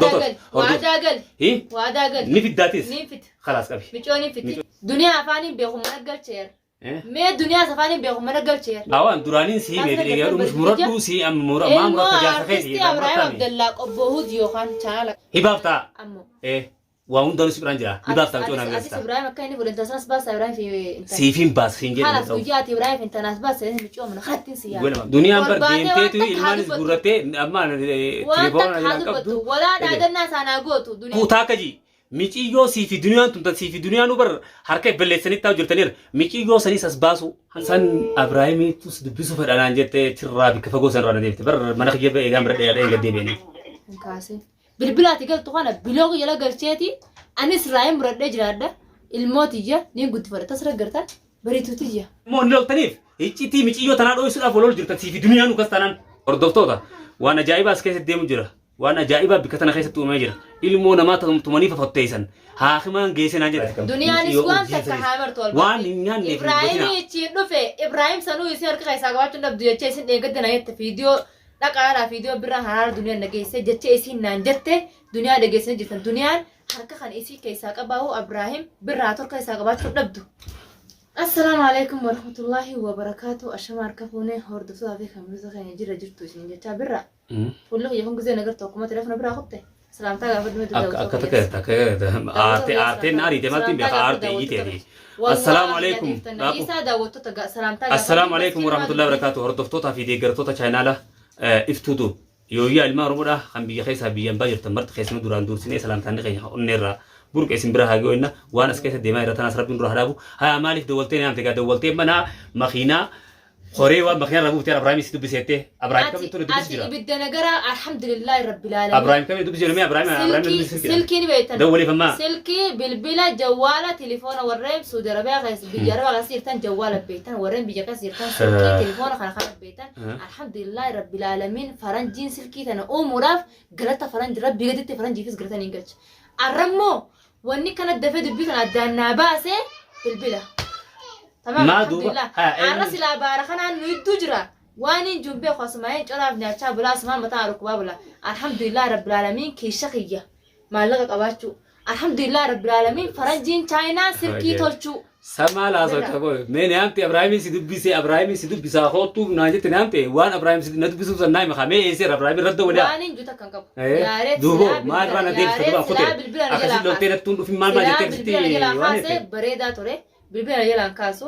Waadaa gali. Hordoftoota. Waadaa gali. Hi? Waadaa gali. Ni fiddaatis. Ni fida. Khalaas qabi. Micoo ni fiti. Duniyaa afaaniin beeku mana galcheera. Eh? Mee duniyaas afaaniin beeku mana galcheera. Awaan duraaniin si himee Taasisa fidee gartan dhumus bari muradhuu si amma mura maa Ilmoo muratta jaarsa keeti artistii irraa Abrahaam muratami. Abdallaa Qobboohuut yookaan chaanala Hibaaf ta'a. ammoo. Eh waa hundaanuu si biraan jira. Ni baafta micoo naan Atis galchita. Ibrahim akka inni fuudhe intanas baasa Ibrahim fi intala. Siifin baas siin jedhe Kalaas ta'u. guyyaa ati Ibrahim fi intanaas baasa inni micoo mana kattiin si yaada. Duniyaan Ol bar baatee waan deemteetu takka haa ilmaanis dubbattu. guurrattee amma Waan tilifoona takka haa jalaan dubbattu. qabdu. Walaa dhaadannaa isaanaa gootu duniyaa. Kutaa kaji miciyyoo sii fi duniyaan tun tan sii fi duniyaanuu bar harka balleessanii taa'u jirtaniira. Miciyyoo saniis as baasu. San Abrahaamiitus dubbisuu fedha naan jettee achirraa bikka fagoo sanirraa na deebite. Bar mana kiyya eegaan bira dheeraa gad deebi'anii. Hin kaasin. Bilbila ati galtu kana bilook jala galcheeti anis raayii muradhee jiraadha. Ilmoo tiyya niin guddifadha. Tasira gartan bariituu tiyya. Immoo inni loltaniif iccitii miciyyoo tanaa dho'isuudhaaf wal lolu jirtan sii fi duniyaan akkas taanaan. Hordoftoota waan ajaa'ibaa as keessatti deemu jira. Waan ajaa'ibaa bikka tana keessatti uumamee jira. Ilmoo namaa tumanii fafotteessan. Haakimaan geesse naan jedhe. Duniyaanis Miciyyoo waan urjii takka saniis. haa martu Waan hin nyaanneef hin Ibraahimii dubbatinaa. ichiin dhufe Ibraahim sanuu isin harka keessaa qabaachuu hin dhabdu jechee isin dheegadde na jette fiidiyoo dhaqaadhaa fiidiyoo birraa haraara duniyaan dhageesse jechee isin naan jette duniyaa dhageessanii jirtan duniyaan harka kan isii keessaa qabaa'u Ibraahim birraa torka keessaa qabaachuu hin dhabdu. Assalaamu alaikum warahmatullahi wabarakaatu. Ashama harka fuunee hordoftoota fi kabajamtoota keenya jira jirtu isin jechaa birraa. Fuulli kiyya kun gizee nagartu akkuma telefoona biraa kutte. Salaamtaa gaafadhu mee Akka akka takka takka aarte aarteen na ariite maaltu hin beeka aarte iyyiteeti. Assalaamu alaikum. Raaqu. Isaa daawwattoota salaamtaa Assalaamu alaikum warahmatullahi wabarakatuh. Hordoftootaa fi deeggartoota chaayinaala iftuu duub. Yooyyaa ilmaa Oromoodha kan biyya keessaa biyya ambaa jirtan marti keessanuu duraan duursinee salaamtaanni keenya onneerraa burqe isin bira haa ga'u jenna. Waan as keessa deemaa jira tanaas rabbiin dura haa dhaabu. Haa maaliif dawwaltee na yaamte gaa dawwaltee mana makiinaa Horee waan makiinaa irraa buuftee Abrahaamii si dubbiseettee Abrahaam Ati kamittuu na dubbisu ati jira. ibidda nagaraa alhamdulillahi rabbil aalamiin. Abrahaam kamitti dubbisu jira mee Abrahaam Abrahaam na Silkii dubbisu jira. silkii ni beektan. Dawwaliif ammaa. Silkii bilbila jawwaala tilifoona warreen Saudi Arabiyaa keessa biyya Arabaa keessa jirtan jawwaala beektan warreen biyya keessa jirtan silkii tilifoona kana kana beektan alhamdulillahi rabbil aalamiin faranjiin silkii tana uumuudhaaf galata faranji rabbii gaditti faranjiifis galata ni galcha. Arrammoo Wanni kana dafee dubbii kana addaan naa baase bilbila. Tamaam Maa duuba? alhamdulillah. Haa, eenyu- Har'a silaa baara kanaan nu hedduu jira. Waan hin jiru beeku asumaa hin coraaf nyaachaa bulaa asumaa mataa dhukkubaa bula. Alhamdulillah rabbil aalamiin kiisha kiyya maallaqa qabaachuu. Alhamdulillah rabbil aalamiin faranjiin chaayinaa silkii Hojii. tolchuu. Samaa laasota koo mee naamte Abrahaamiin si dubbisee Abrahaamiin si dubbisaa koottuu naan jette naamte waan Abrahaam si na dubbisuuf san naa hima kaa mee eesseera Abrahaamiin radda waliyaa. Waan hin jiru takka hin qabu. Yaareet Duuboo silaa maal irraa bilbila na deebista yaareet duuba silaa kute bilbila na akkasii jalaa loltee kaase. nattuun dhufin maal maal Silaa jettee akkasitti bilbila na jalaa waan kaase jette. bareedaa ture. Bilbila na jalaan kaasu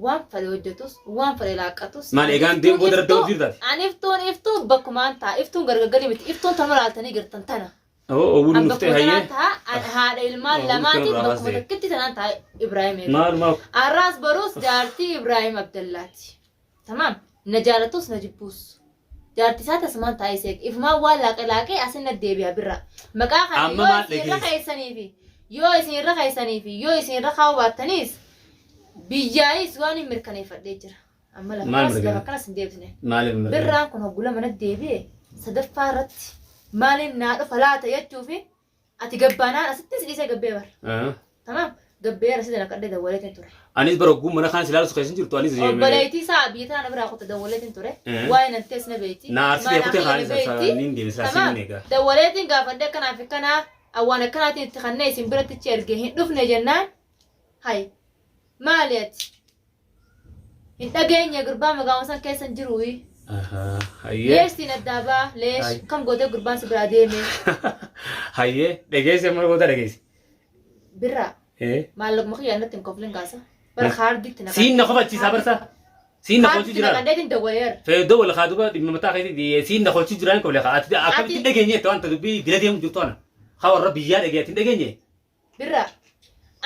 waan fedhe hojjetus waan fedhe laaqqatus. Maal Ani egaan deem iftuun booda radda iftuu hojii irraati. ani iftuun iftuu bakkumaan ta'a. Iftuun gargaggalii miti. Iftuun tanuma laaltanii gartan tana. Oo owwuun An nuftee bakkuma hayyee. tanaan ta'a. An haadha ilmaan Owwuun lamaatiin irraa bakkuma haasee. takkitti tanaan ta'a Ibraahim eega. Maal maal. Arraas boruus jaartii Ibraahim Abdallaati. Tamaam. Na jaalatus na jibbuus. Jaartii isaa tasumaan taa'ee seeqa. Ifumaan waan laaqe laaqee asin na deebi'a birra. Maqaa kana Amma yoo maal isin irra dhageesse? keessanii fi yoo isin irra keessanii fi yoo isin irra kaa'uu baattaniis biyyaayis waan hin mirkaneeffadhee jira. Amma lafa Maal kanas lafa mirkaneeffadhe? kanas hin deebisne. Maaliif mirkaneeffadhe? Birraan kun hoggula mana deebi'e sadaffaa irratti maaliin naa dhufa laata jechuufi ati gabbaanaan asitti si dhiisee gabbee bar. Tamaam gabbee asii naqadhee dawwaleetiin ture. Anis bara oguu mana kaan silaalu keessa hin jirtu anis. Obboleettii isaa biyya tana biraa kutte dawwaleetiin ture. Waa'ee nan tees na beekti. Na arsitee Maal kutee akhiira na kaanis beekti. niin deebisa Tamaam siin egaa. dawwaleetiin gaafadhee akkanaa fi akkanaa awwaan akkanaatiin itti kannee isin biratti achi ergee hin dhufne jennaan hay maali ati hin dhageenye gurbaa magaaluma san keessa hin jiru. Hayyee. Leesh siin addaa baa leesh Ay. kam gootee gurbaan si biraa deeme Hayyee dhageesse amma goota dhageesse. birraa maallaquma kiyyaa natti hin koflin kaasa bara kaardiitti naqadhe. Siin na kofachiisaa barsa. Siin na kolchi Kaardiitti jiraa. naqadheetiin dawwaleera. Feeddoo wal kaa duba dhimma mataa keetii siin na kolchi jiraa hin kofle kaa ati akkamitti Ati- dhageenye wanta dubbii dila deemu jirtu ana. Haa warra biyyaa dhagee ati hin dhageenye. Birraa.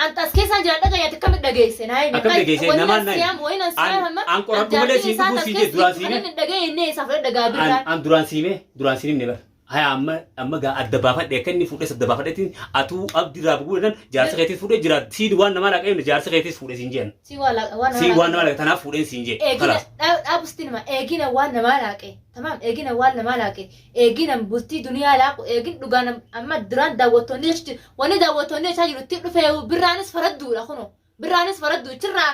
Anta as keessaan jiran dhageenye ati akkamitti dhageesse naa himi. Akkamitti dhageesse? Wanni Namaan an naa himi. siyaam wayii nan siyaam An- amma. an qoradhu malee siin dhufuu siin jedhe duraan siime. Kan inni dhageenye isaa fudhadha dhagaa An birraan. an duraan siime duraan siin himne bara. Haya amma amma gaa adda baafadhe akka inni fuudhes adda baafadheetiin atuu abdi irraa buguu jedhan jaarsa keetis fuudhee jira siin waan namaa laaqee himne jaarsa keetis fuudhe siin jedhan. Si waan waan Siin namaa waan namaa laaqe tanaaf fuudheen siin jedhe. Eegina Kalaas. dhaabusti nima eegina waan namaa laaqe tamaam eegina waan namaa laaqe eegina bultii duniyaa laaqu eegin dhugaan amma duraan daawwattoonni jechuun wanni daawwattoonni jechaa jiru itti dhufee birraanis faradduudha kuno birraanis faradduu chirraa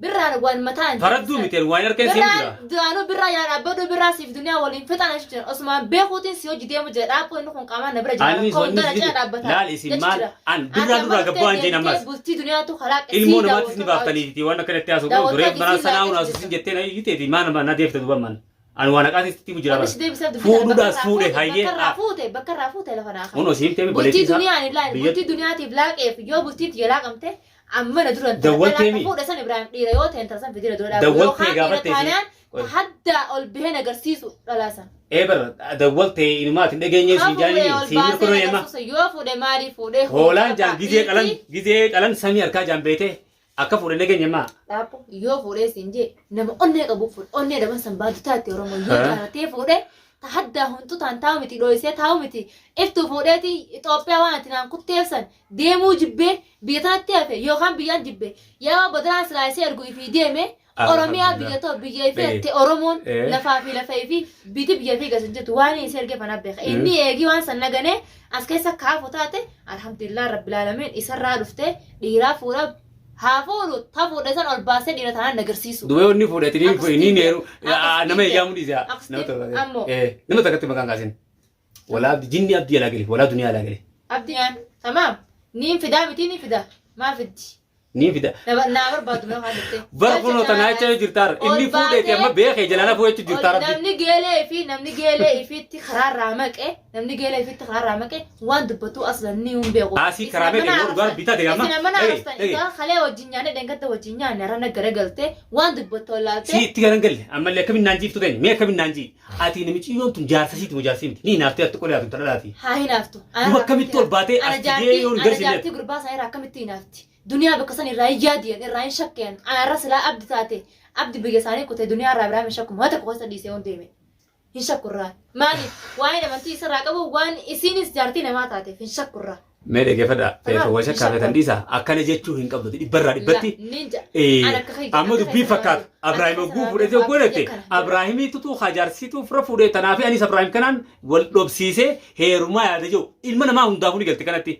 Birraan waan mataan Faradduu miti waan harkeen siin jira. Birraan duraanuu birraa yaa dhaabbadhu birraa siif duniyaa waliin fixan achi jira. Osumaan beekuutiin si hojii deemu jira. Dhaabboo inni kun qaamaan na bira jira. Anis Rakkoo wanni hunda na si cina dhaabbata. laal isin Jechi maal jira. an Ati birraa amma duraa dhuftee gabbaa hin jeen deemtee ammas. bultii duniyaatu karaa Ilmoo sii namaatis ni daawwattoota baaftaniiti waan akkanatti haasa'u Daawwattoota duree manaa isii sanaa laaqeef hunaa jirta. sin jettee na iyyiteeti maal na deefte duuba man. Ani waan haqaatis itti jira Wanni bara. si deebiseef dubbii Fuudhuudhaas bakka irraa fuudhe fuute, hayyee. bakka irraa fuute, bakka irraa fuute lafa naa Kunoo siif ta'e Bultii obboleettii isaa duniyaan hin laale, biyya bultii duniyaatiif laaqeef yoo bultii tiyya laaqamte amma na dura intala Dawwaltee dhalaa mi? fuudhe san Ibraahim dhiira yoo ta'e intala san fidee na dura dhaabu. Dawwaltee Yookaan dhiira gaafattee si. taanaan hadda ol bahee na agarsiisu dhalaa san. Ee bara dawwaltee inumaati hin dhageenye Haa siin fuudhee jaanii ol siin baasee mirkanoo na yemma. agarsiisu yoo fuudhe maalii fuudhee Hoolaan jaan gizee qalan dhiirti gizee qalan samii harkaa jaan beetee akka fuudhe dhageenye maa. Dhaabbu yoo fuudhee siin jee nama onnee qabu fuudhe onnee dhaban san baatu taate Oromoo yoo Haa? jaalatee fuudhe ta haddaa hunxu taan taa'u miti dhooysee taa'u miti iftuu fuudheeti Itoophiyaa waan ati naan kutteef san deemuu jibbee biyya tanatti hafe yookaan biyyaan jibbe yaa badaraan silaa isee ergu ifii deeme Oromiyaa biyya Alhamdulillah. too biyya ifii Dhagee. hatte Oromoon Eh. lafaa fi lafa ifii biti biyya ifii gas hin jirtu waan inni isee erge fana beeka inni eegii waan san naganee as keessa kaafu taate alhamdulillah rabbil aalamiin isarraa dhuftee dhiiraa fuudha haa fuudhu ta fuudhe san ol baasee dhiira tanaan nagarsiisu. Duba yoo inni fuudhe ati Akkasitti ni neeru akkasitti nama eeyyaamu dhiisa. Akkasitti Nama tokko ammoo. nama takkatti maqaan kaasin. Walaa jinni abdii alaa gale walaa duniyaa alaa gale. Abdiyaan tamaam niin fidaa miti ni fida maa fiddi Ni fida. Naa barbaadu mee waan jettee. Bar kunoo tanaa jecha jirtaar. Inni fuudheeti amma beekee jalana fuudheetu jirtaar abdi. Namni geelee fi namni geelee ifitti karaarraa maqe namni geelee ifitti karaarraa maqe waan dubbatu aslan ni hin beeku. Asii karaa meeqa yoo dhugaa bitaa ta'e amma. Isin amma Dhage, arrabsan dhage. isaa kalee wajjin nyaanne dheengadda wajjin nyaanne har'a garagalte waan dubbattu Si wallaaltee itti garan galle ammallee akkamiin naan jiiftu ta'e mee akkamiin naan jii. Ati namichi yoon tun jaarsa siiti moo jaarsi miti. Ni naaftee atti qolee ati dhalaati. Haa hinaaftu. Duba akkamitti ol baatee Ana as fidee jaartii yoo hin ana garsiifne. jaartii gurbaa sana irraa akkamitti hinaafti? Duniyaa bakka san irraa hin yaadiyan irraa hin shakkeen. Ana irra silaa abdi taate abdi biyya isaanii kutee duniyaa irraa biraa hin shakku mata tokko keessa dhiisee yoon deeme. Hin shakku irraa. Maaliif? Waa'een amantii isarraa qabu waan isiinis jaartii namaa taateef hin shakku irraa. Mee dhaggeeffadhaa. Tamaam, Feetoo shakkaa feetan dhiisa. Akkana jechuu hin qabdu. Dhibbarraa dhibbatti. Ninja. Eh, Ana akka kiyya- amma akka dubbii kiyya fakkaata. sanaa Abrahaim akka oguu sanaa fuudhee akka godhate. kiyya kana. Abrahaimiitu hajaarsituu fira fuudhee tanaa fi anis Abrahaim kanaan wal dhobsiisee heerumaa yaada jiru. Ilma namaa hundaafuu ni galte kanatti.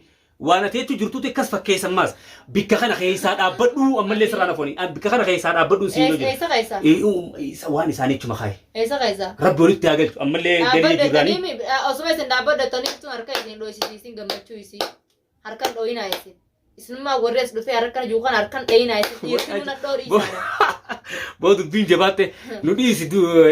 Waan ati jechuu jirtuuti akkas fakkeessan maas. Bikka kana keessaa dhaabbadhu ammallee sirraa nafooni. Bikka kana keessaa dhaabbadhu siin yoo Eessa jiru. keessa? Eh, Waan isaanii achuma kaaye. Eessa keessa? Rabbi walitti haa galchu. Ammallee galii Dhaabbadhu duraanii. osuma isin dhaabbadhu tun harka isin dhoysiti isin gammachuu isii harkan dhoyinaa isin isinummaa warri as dhufee harkan jiru kan harkan dhayinaa isin dhiirti nuna dhoo dhiisaadha. Boo dubbiin jabaatte nu dhiisi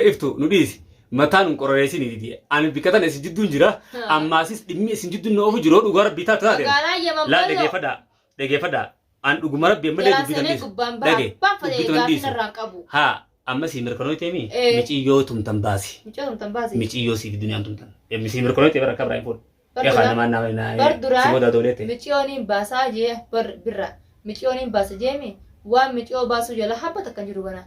iftu nu dhiisi. Mataan hin qororeessin didi. Ani bikka tana isin jidduun jira. Ammaasis dhimmi isin jidduun na oofu jiru dhugaa rabbii taatu taate. Magaalaa Yaman Laal bal'oo dhageeffadhaa. Dhageeffadhaa. An dhuguma rabbii ammallee jalaa dubbii tan seenee dhiisu. gubbaan baha Dhage abbaan fedhe dubbii tan gaafii dhiisu. narraan qabu. Haa amma sii mirkanoo ta'emi Eh. miciyyoo tumtan baasi. Mucaa tumtan baasi. Miciyyoo siif duniyaan tumtan. Sii mirkanoo ta'e bara akka Ibraahim fuudhu. Bar Yaa duraa namaa nama na bar duraa si booda doolee ta'e. miciyooniin baasaa jee bar birra miciyooniin baasa jeemi waan miciyoo baasuu jala habba takkan jiru banaa.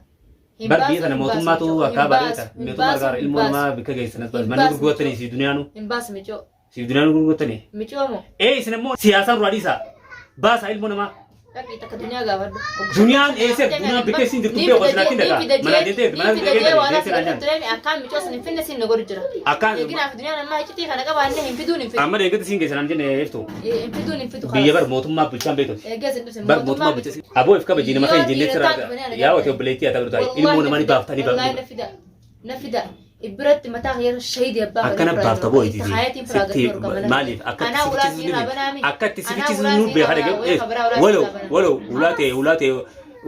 Hin Bar baasu biyya tana hin baasu mootummaatu miciyoo akka hin bareeda. baasu hin Mootummaa baasu gargaara hin ilmoo baasu namaa bikka geessan as hin manni baasu gurguratanii miciyoo siif duniyaanu hin baasu miciyoo siif duniyaanu gurguratanii. miciyoo moo Ee isin immoo siyaasaan duraa dhiisaa. Baasaa ilmoo namaa. Dhaqii takka duniyaa gaafadhu. Duniyaan eessa duniyaan bikka isin jirtu beeku asirratti Ni dhagaa. fida Mana jee deemtee mana ni fida jee waan deemtee asirratti tureen akkaan micoo san hin finne siin na godhu jira. Akkaan Eeginaaf duniyaan ammaa iccitii kana qabaanne hin fiduun hin fidu. amma deeggarti siin geessan jenne iftu. Hin fiduun hin fidu Biyya bar kalas. mootummaa bulchaan beektuti. Eegas hin dhufne Bar mootummaa mootummaa miti. bulchaan. Aboo if kabajii nama Yoo kan hin jenne dhiira sirraa taatu banee ana yaa wate gaafate. obboleettii haa ta'u taa'e Wallaahi ilmoo na namaa ni fida. baafta ni Wallaahi baafta. na fida. Na fida. Biratti mataa kiyya shahidi abbaa fedhe Akkana ofirraa baafta dhorka. boo Itti hayatiin firaa sitti gad dhorka mana. maaliif akka Anaa itti ulaa sifichiisu siirraa ni banaami. akka itti Anaa sifichiisu ulaa nu beeka siirraa dhage banaa. Wayii kabiraa ulaa walow siirraa banaa. walow ulaatee ulaatee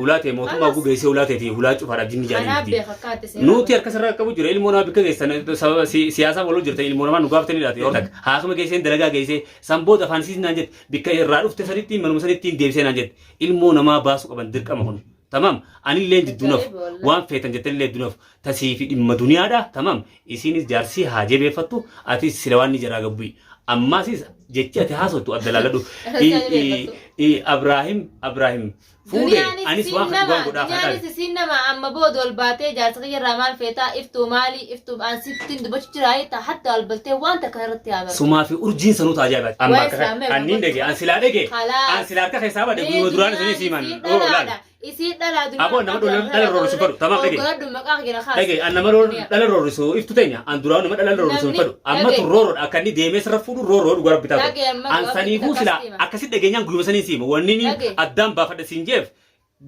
ulaatee mootummaa Kalas. gugeessee ulaateeti hulaa cufaadhaaf jinni Anaa jaanii beeka akka ati siirraa Nuti banaa. harka sirraa qabu jira ilmoo namaa bikka geessan sababa siyaasaa waloo jirtan ilmoo namaa nu gaafatanii laate yoo takka haasuma geesseen dalagaa geessee san booda afaan isiis naan jette bikka irraa dhufte sanitti manuma sanitti deebisee naan jette ilmoo namaa baasuu qaban dirqama kun tamam anillee jidduunaaf Ajaa'iba wallahi. waan feetan jettanillee jidduunaaf tasii fi dhimma duniyaadha tamam isiinis jaarsii haa jabeeffattu atis sila waan ni jaraa gabbu'i ammaasis jechi ati haasoftu adda laaladhu Haa jabeeffattu. Abraahim Abraahim fuudhe Duniyaanis anis isiin waan nama waan godhaa kana duniyaanis isiin nama amma booda ol baatee jaarsa kiyya irraa maal feetaa iftuu maali iftuu aan sittiin dubbachuu jira ta hatta ol baltee waan takka irratti haa bartu. Sumaa fi urjiin sanuu ajaa'ibaati. Amma Waa'ee akka islaamee anniin dhage an silaa dhage Khalaas. an silaa akka keessaa bade Mee guyyaa duraan duniyaan isinii siiman isiin dhoo laal. dhalaadha. Isiin dhalaa duniyaan Aboo nama dhala roorrisu fadhu tamaam dhage. Oggoladhu maqaa kiyya kaas. Dhage an nama dhala roorrisu iftu teenya an duraan nama dhala roorrisu hin Namni fadhu amma dhage. tun roorroodha akka inni deemee sirra fuudhu roorroo dhugaa rabbi taatu. Dhage amma An abdi saniifuu takkas silaa hima. akkasi dhageenyaan guyyuma sanii siima wanni inni Dhage. addaan baafadha siin jeef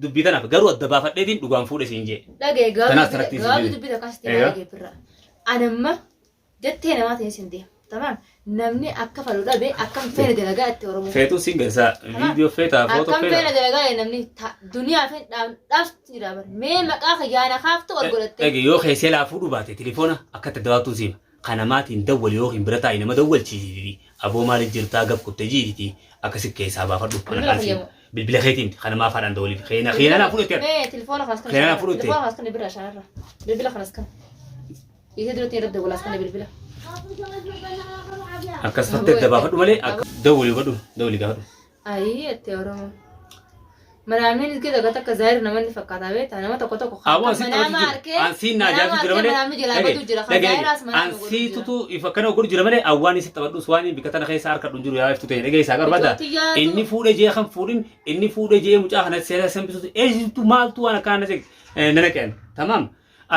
Dubbii tanaaf garuu adda baafadheetiin dhugaan fuudhe siin jee. Dhagee Tanaas tanatti isin gabaabduu jedhe. dubbii takka sitti Eegaa. dhagee birra. Anamma jettee namaatiin isin deema. Tamaam. Namni akka fadhu dhabe akkam feene dalagaa itti Oromoo. Feetuu siin geessaa viidiyoo feetaa footoo Akkam feene feetaa. dalagaa namni duniyaa fi dhaabsitti jira bara. Mee maqaa kiyyaana kaaftu ol godhatte. Dhage yoo keessee laa fuudhu baate telefoona akka itti dabaabtuun siima. Kanamaatiin dawwali yookiin bira taa'i nama dawwalchiisiti. Aboo maaliif jirtaa gab kutte jiititi akkasi keessaa baafadhu. Bilbila fayyadamu. Bilbila keetiin kanamaa faadhaan dawwaliif. Keena keena naa fuudhu itti. Mee telefoona kanas kan. Keenan fudhutte. Telefoona kanas kan bira shaanarra. Bilbila kanas kan. Isee duratti irratti dawwalaas kan bilbila. Akkas fattee adda baafadhu malee akka dawwali hubadhu dawwali gaafadhu. Ayii jettee Oromoo. Manaamiin itti takka takka zaahir namanni fakkaata beektaa nama tokko tokko kan Awwa ansiin manaama taphatu harkee jira. Ansiin naa manaama jaatu jira harkee malee. manaamni jalaa badu jira kan zaahiraas manaama godhu Ansii jira. tutu ifa kana godhu jira malee awwaan isi taphadhus waan bikka tana keessa harka dhun jiru yaa iftu ta'e dhagee isaa barbaada. Itoophiyaatu- Inni fuudhee jee kan fuudhin inni fuudhee jee mucaa kana seera sanbisutu eessitu maaltu waan akkana nana qeen tamaam.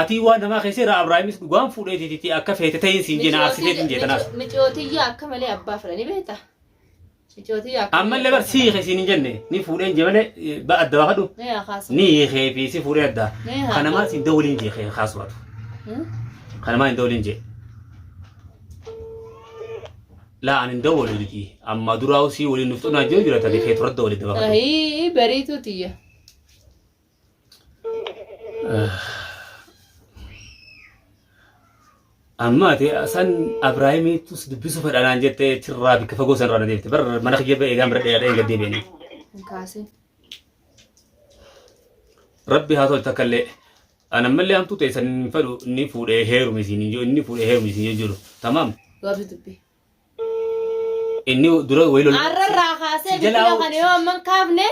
Atii waan namaa keessa irraa Abraahimis dhugaan fuudhee titi akka feete ta'in siin jee na aarsiteetiin jee tanaas. Micootiyyaa akka malee abbaa fedhanii beektaa? Micootiyyaa akka Ammallee bar sii keessiin hin jenne ni fuudheen jee malee adda baafadhu. Ni haa kaasu. Ni hiikee fi si fuudhee adda. Ni haa Kanamaa siin dawwaliin jee kee kaasu baatu. Kanamaa hin dawwaliin jee. Laa ani hin dawwalu miti. Amma duraa sii waliin nuuf xunaa jiru jira tabii kee turatti dawwali dabaafadhu. Ayii bariituu tiyya. Amma ati san Abrahaamiitus dubbisuu fedha naan jettee achirraa bikka fagoo sanarraa na deebite. Bar mana kiyya ba'ee eegaan bira dheeraa gad deebi'anii. Hin kaasin. Rabbi haa tolchu takka illee. Ani ammallee hamtuu ta'e san hin fedhu inni fuudhee heerumi siin hin jiru inni fuudhee heerumi siin hin jiru. Tamaam. Gabaabduu dubbii. Inni dura wayii lolu. Arrarraa kaasee Si jalaa bilbila kana yoo amman kaafne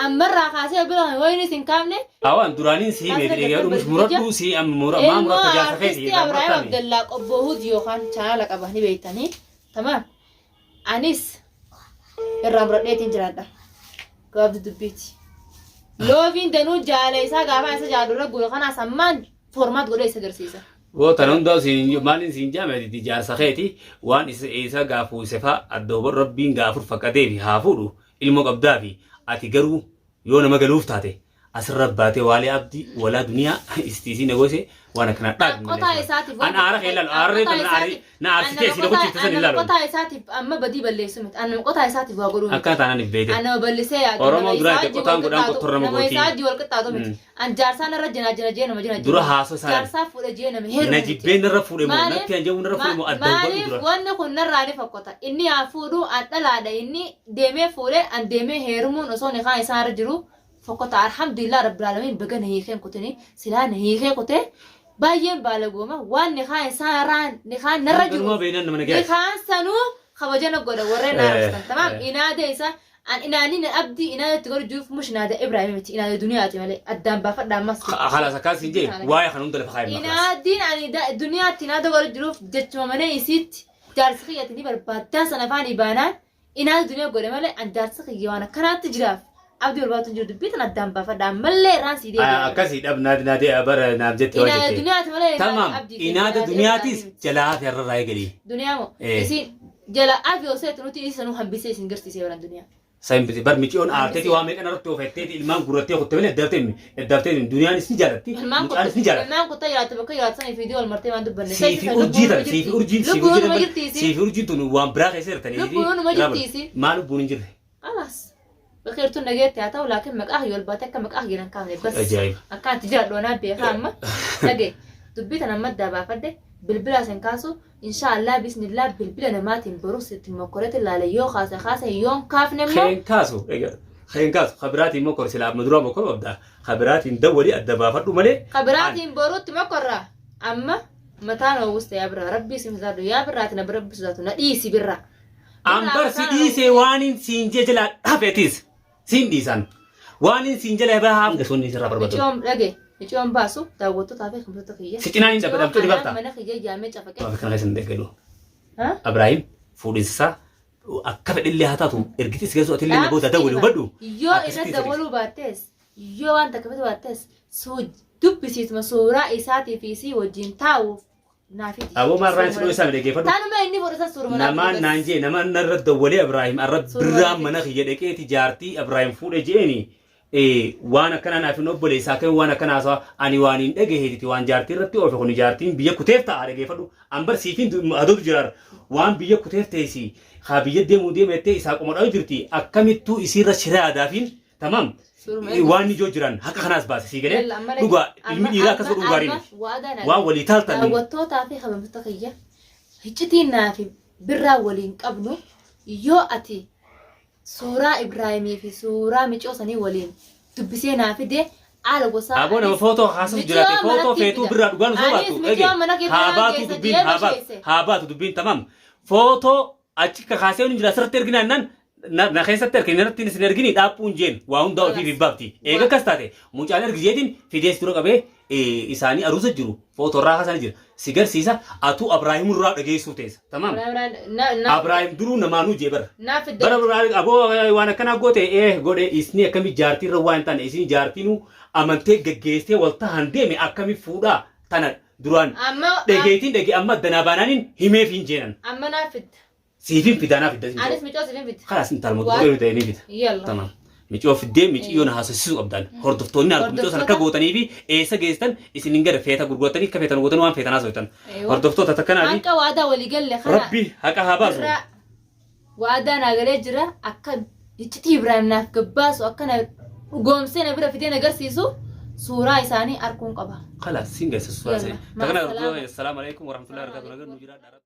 ammarraa kaasee bilbila kana yoo inni isin kaafne Awaan duraaniin si hime Kaasira jedhee gargar dhumus barbaacha. muradhuu si amma mura maa ilmoo muratta jaarsa keeti artistii irraa Abiraahim muratame. Abdallaa Qobboohuut yookaan chaanaala qaba ni beektanii. Tamaam. Anis irraa muradheetiin jiraadha. Gabaabduu dubbiiti. Looviin danuu jaala isaa gaafa isa jaalu irra guure kanaas ammaan formaat godhee isa agarsiisa. Boo tan hundaa siin maaliin siin jaame ati jaarsa keeti waan isa isa gaafuu isa faa adda hubar rabbiin gaafur faqqadee fi haa fuudhu ilmoo qabdaa fi ati garuu yoo nama galuuf taate asirra baatee waalee abdii walaa duniyaa istiisii nagose waan akkanaa dhaabi malee. Qotaa isaatiif An aara kee ilaalu aarree Qotaa tan na aari isaatiif- na aarsitee si nagochifte san Anna ilaalu. qotaa isaatiif amma badii balleessu miti. Anna qotaa isaatiif waa godhuu miti. Akka taanaan if beekte. Anna ballisee yaadu. Oromoo Nama duraa isaa itti wajjin qotaan wal godhaan qixxaatu- qottorra Nama gootii. isaa wajjin wal qixxaatu miti. An jaarsaan irra jinaa jina jee nama jina Dura haasoo isaa Jaarsaa fuudhe jee nama heerumu Na miti. jibbeen narra fuudhe moo Maaliif- natti hanjamu narra fuudhe moo adda hubadhu Maaliif dura. wanni kun narraa ni fokkota. Inni haa fuudhu an dhalaadha inni deemee fuudhe an deemee heerumuun osoo nikaan isaa irra jiru fokkota. Alhamdulillah rabbil aalamiin baga na hiikeen kutini silaa na hiikee kutee baay'een baalagooma waan nikaan isaa irraa nikaan narra jiru. Garumaa beeknaan nama nagayaati. Nikaan sanuu kabaja na godha warreen na arrabsan. Tamaam inaada isaa an inaanii na abdii inaada itti godhu jiruuf mush inaada Ibraahim miti inaada duniyaati malee addaan baafadha ammas. Khalaas akkaas hin jee waa'ee kan hunda lafa kaa'e maqaas. Inaadiin ani duniyaatti inaada godhu jiruuf jechuma mana isiitti jaarsi kiyyatti ni barbaaddaa sana afaan baanaan inaada duniyaa godhe malee an jaarsi kiyya waan akkanaatti jiraaf abdii barbaadu hin jiru dubbii tan addaan baafadha ammallee irraan sii deebi'a. Akkasii dhab naaf naaf bara naaf jette waa Inaada jette. duniyaati malee inaada Tamaam abdii inaada duniyaatis jalaa hafe irra eegali. Duniyaa moo Eh. isiin jala afi osoo nuti isii sanuu hambisee isin garsiisee baran duniyaa. Sayin bisi bar miciyoon aarteeti waa meeqan irratti oofetteeti ilmaan gurrattee kutte malee daftee daftee duniyaanis ni jaalatti Ilmaan mucaanis ni jaalatti. Ilmaan kuttaa jiraattu bakka jiraatu sanii fiidii wal martee waan dubbanne. Siifi urjii tan siifi urjiin siifi Lubbuun urjiin numa jirti isii. siifi urjiin tun waan biraa keessa jirtanii. Lubbuun numa jirti isii. Maa lubbuun hin jirre. Alas. Bakka jirtuun dhageetti haa ta'u laakiin maqaa kiyya ol baatee akka maqaa kiyya hin kaafne bas. Ajaa'iba. Akka ati jiraadhu anaa beekaa amma. Dhagee dubbii tana amma addaa baafadhe bilbila isin kaasu inshaallah bismillah bilbila namaatiin borus itti mokkoretti ilaale yoo kaase kaase yoon kaafne immoo Keen kaasu keen kaasu kabiraatiin mokkor silaa amma duraa mokkor qabda kabiraatiin dawwali adda baafadhu malee. kabiraatiin boruutti mokkorra amma mataan oowwuste yaa birraa rabbii isin sodaadhu yaa birraati na rabbi sodaatu na dhiisi birraa. Ambar si dhiisee waan hin siin jee jalaa dhafetis siin dhiisan waan hin siin jala bahaa hanga sunni sirraa barbaadu. Micoom dhage micoom baasu daawwattootaa fi kabajattoota kiyya. Si cinaan hin dhaabbattu ni barta. Mana kiyya yaamee cafaqee. Kana keessa hin deeggalu. Ha? Abrahiim fuudhinsa akka fedhillee haa taatu ergitis geessu atillee na booda dawwali hubadhu. Yoo irra dawwaluu baattees yoo waan takka fedhu baattees dubbisiisuma suuraa isaatii fi isii wajjin taa'uuf naa fidi. Aboo maal raan si isaa dhaggeeffadhu. Taanuma inni godhu san suuruma naaf Namaan fidi. naan jee namaan narra dawwalee Abrahiim arra Suuruma birraan naaf mana kiyya dhaqeeti jaartii Abrahiim fuudhe jeeni Waan akkanaa naaf hin obboleessaa akkamiin waan akkanaa haasawa ani waan hin dhagaheetiti waan jaartii irratti oofe kun jaartiin biyya kuteef ta'a dhageeffadhu an bar siifiin adootu jiraar waan biyya kuteef teessi haa biyya deemuu deema jettee isaa qoma dhayu jirti akkamittuu isiirra shira yaadaafiin tamaam waan ijoo jiran haqa kanaas baase sii galee dhugaa ilmi dhiiraa akkas godhuun gaarii miti waan walii taaltan Daawwattootaa fi kabajamtoota kiyya, iccitiin naa fi Birraa waliin qabnu, yoo ati suuraa Ibraahimii fi suuraa micoo sanii waliin dubbisee naa fide haala gosaa. Aboo nama Anis footoo kaasuuf micoo jiraate footoo manatti feetuu fida. birraa dhugaan osoo Anis baatu micoo ege mana haa keessaa baatu keessa dubbiin deema haa baatu sheesse. haa baatu dubbiin tamam footoo achi kakaasee hin jira asirratti erginaa jennaan na na keessatti ergine irratti isin ergini dhaaphuun jeen waa hundaa ofii Khalas. baafti eega akkas taate mucaan ergi jeetiin fidees dura qabee isaanii aruusa jiru footoo irraa kaasanii jira si garsiisa atuu Abraahim irraa dhageessuu teessa tamaam Abraahim duruu namaanuu jee bara Naa fidda. bara bara aboo waan akkanaa goote godhe isni akkami jaartii irra waan hin taane isin jaartiinuu amantee gaggeessitee wal tahan deeme akkami fuudhaa tana duraan Amma dhageetiin dhagee amma danaa baanaaniin himeef hin jeenan amma naa fidda. Siifin fidaa naa fidda siin Anis jedhu. micoo siifin fidda. Kalaas intal Waa- mootummaa fidee ni fida. Yalla. Tamam. Micoo fiddee miciyyoon haasofsiisuu qabdan. Hordoftoonni harku micoo sana akka gootanii fi eessa geessan isin hin gara feeta gurguratanii akka feetan gootan waan feetan haasoftan. Eewa. Hordoftoota takkanaa fi Hanqa waadaa walii galle kana. Rabbi haqa haa baasu. Birraa waadaa naa galee jira akka iccitii Ibraahim naaf gabbaasu, akka na dhugoomsee na bira fidee na agarsiisu suuraa isaanii arguun qaba. Kalaas siin geessa suuraa Yalla. isaanii. Takkanaa Maasalaama. hordoftoota, assalaamu alaikum warahmatullahi wabarakatuh. Nagaan nu jiraadhaa.